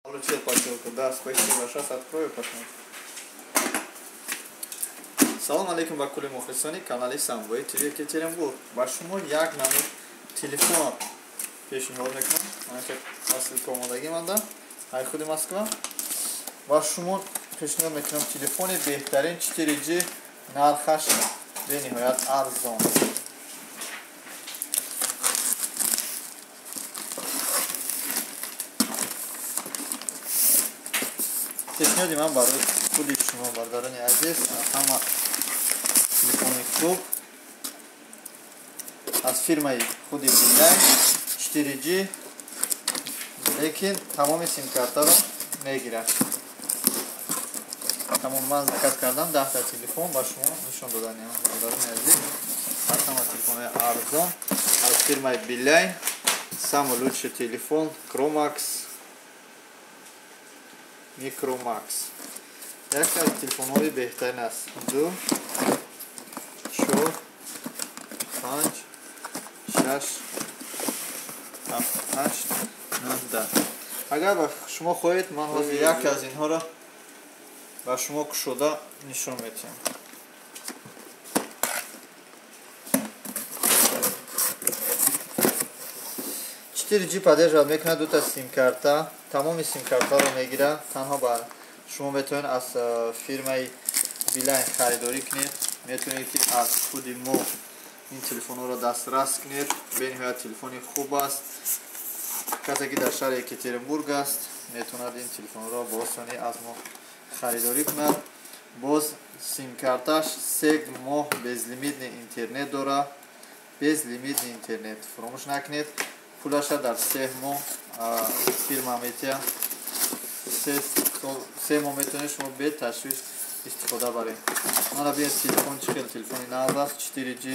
Получил посылку, да, спасибо. Сейчас открою, посмотрим. Салом алейкум ба кулли мухлисони канали Самбои ТВ Екатеринбург. Ба шумо як намуд телефон пешниҳод мекунам. Ана посылка омодагӣ манда ай худи Москва. Ба шумо пешниҳод мекунам телефони беҳтарин 4G, нархаш бениҳоят арзон. Пешниҳоди ман барои худи шумо, бародарони азиз, ҳама телефони хуб аз фирмаи худи Beeline 4G, лекин тамоми симкартаро мегирад. Тамом, ман заказ кардам 10 телефон, ба шумо нишон доданиам, бародарони азиз. Аз ҳама телефонҳои арзон аз фирмаи Beeline, самый лучший телефон Chromax Micromax. Яке аз телефонҳои беҳтарин аст. 2, 4, 5, 6, 7, 8, 9, 10. Агар ба шумо хоҳед, ман ҳозир яке аз инҳоро ба шумо кушода нишон медиҳам. 4G поддерживать мекунад, дута симкарта, тамоми симкартаро мегирад. Танҳо ба шумо метавонед аз фирмаи Beeline харидорӣ кунед, метавонед ки аз худи мо ин телефонҳоро дастрас кунед. Бениҳоят телефони хуб аст. Касе ки дар шаҳри Екатеринбург аст, метавонад ин телефонҳоро бо осонӣ аз мо харидорӣ кунад. Боз симкарташ 3 моҳ безлимитный интернет дорад. Безлимитный интернет фаромӯш накунед. Пулаша дар 3 моҳ фирма метиҳад. 3 моҳ метавонед шумо бе ташвиш истифода баред. Мана бинед телефон чӣ хел телефони нав аст, 4G.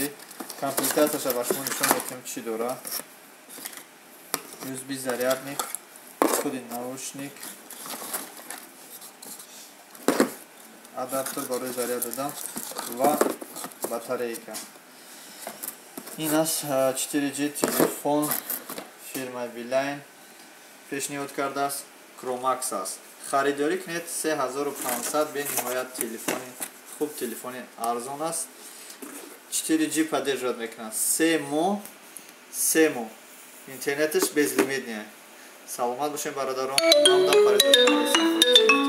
Комплектацияша ба шумо нишон медиҳем чӣ дорад. USB зарядник, худи наушник, адаптер барои заряд додан ва батарейка. Ин аст 4G телефон фирмаи Beeline пешниҳод кардааст, Chromax аст. Харидорӣ кунед 3500, бениҳоят телефони хуб, телефони арзон аст. 4G поддерживать мекунад. 3 моҳ, 3 моҳ интернеташ безлимитный. Саломат бошед, бародарон. Ман харидорӣ.